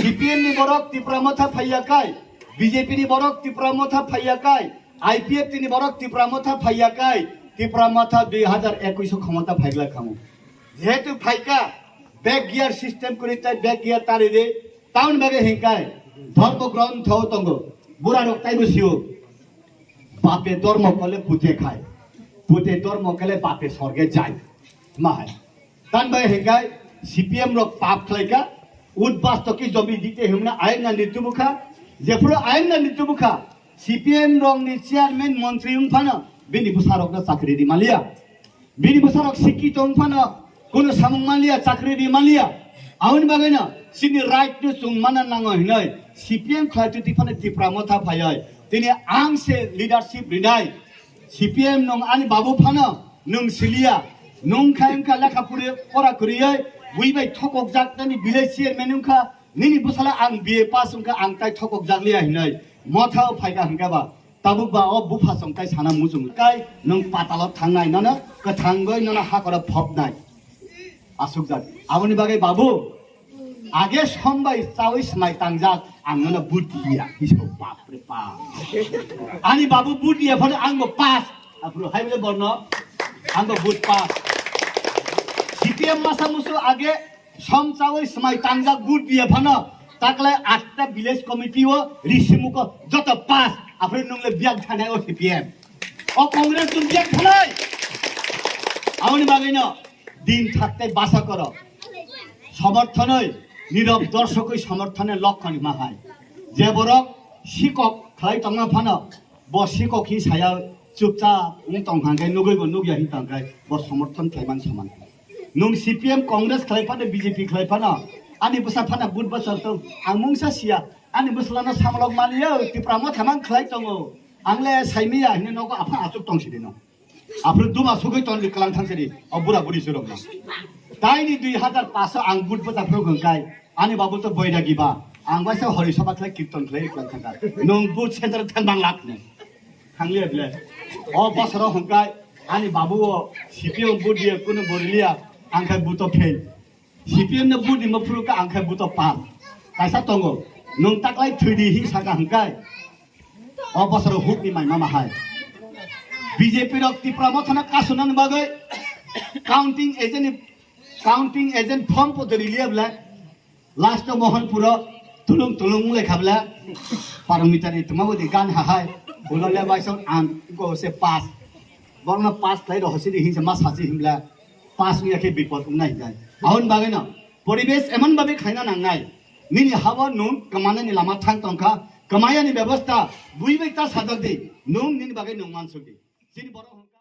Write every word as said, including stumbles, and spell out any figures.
C P M ni borok Tipra Motha phaiya kai, B J P ni borok Tipra Motha phaiya kai, I P F T ni borok Tipra Motha phaiya kai, Tipra Motha dui hazar ekush o khomota phaiglak khamu. Jehetu phaika, back gear system kwrwi tai back gear tari de, tamoni bagwi hinkai, dhormo grontho tongo, bura rok taibo sio. Bape dormo kole pute khai, pute dormo kole bape sorge jai. Mahai. Tan bai hegai C P M rok pap khlaika, ut basto ki jomi dite himna ayang na nitu bukha, jephuru ayang na nitu bukha, C P M rok ni chairman montri wng phano bini bwsa rok na chakri di malia. Bini bwsarok sikki tong phano, kunu samung manliya, chakri ri manliya. Aboni bagwino chini right no chwng mana nango hinoi C P M khlai twi phano Tipra Motha phaioi. Tini ang se leadership rinai. C P M nung ani babu phano nung siliya. Nung khai wngkha lekha puri pora kwrwioi, bui bai thokok jak tani village chairman wngkha. Nini bwsala ang B A pass wngkha, ang tai thokok jak liya hinoi. Motha o phaika hwnkhe ba. Tabuk ba o bupha song tai sana muchung kai nwng patalo thangnai nono kwthangoi nono hakoro phopnai. Asuk jak. Aboni bagwi babu age sombai chawi smai tangjak ang nono buddhi ya. Iso bap re bap. Ani babu buddhi ya phano ang bo pass. Aphuru hai bole borno ang bo but pass. C P M masa musu age Som chawi smai tangjak but biya phano taklai atta village committee o risimuko joto pass aphre nungle biyak thanai o C P M. O Congress nung biyak thanai. Aboni bagwino din thakte basa koro. Somorthonoi nirok dorshokoi somorthone lokkoni mahai. Je borok sikok khlai tongma phano Bo sikok hi saya chupchap wng tong hang khe nugui bo nugya hi tong khe bo somorthon khlai man saman. Nung C P M Congress khlai phano B J P khlai phano ani bwsa phano but bwsar tong ang mungsa siya ani bwsla no samlok maliya Tipra Motha mang khlai tongo ang le saimiya hini nogo aphang achuk tong sidi no. Aphuru duma sugui tong di klang thang sidi o bura buri surok no. Taini dui hazar paso ang but bwsa phuru hwn kai. Ani babu to boiragi ba, ang bai sa hori soba khlai kirton khlai khlai thangka. Nung but center thang bang lak ne. Thang liya bile. O bosoro hongkai, ani babu o C P M but dia kuno boriliya, ang khai buto fail. C P M ne but di ma phuru ka ang khai buto pal. Kaisa tongo, nung taklai thwidi hi saka hongkai. O bosoro huk ni mai mama hai. B J P rok Tipra Motha na kasunani bagwi counting agent ni, counting agent form po dori liya bile. Last o Mohanpuro tulung tulung le khabla parmitar ni tuma bodi gan hahai ulo le baisong ang go se pass borno pass khlai ro hosidi hinse ma sachi himla pass ni yakhe bipod ungnai hinjai. Ahun bagino poribesh emon babe khaina nangnai nini habo nung kamana ni lama thang tongkha kamaya ni bebosta bui bai ta sajak di nung nini bagai nung mansuk di. Chini borok hwnka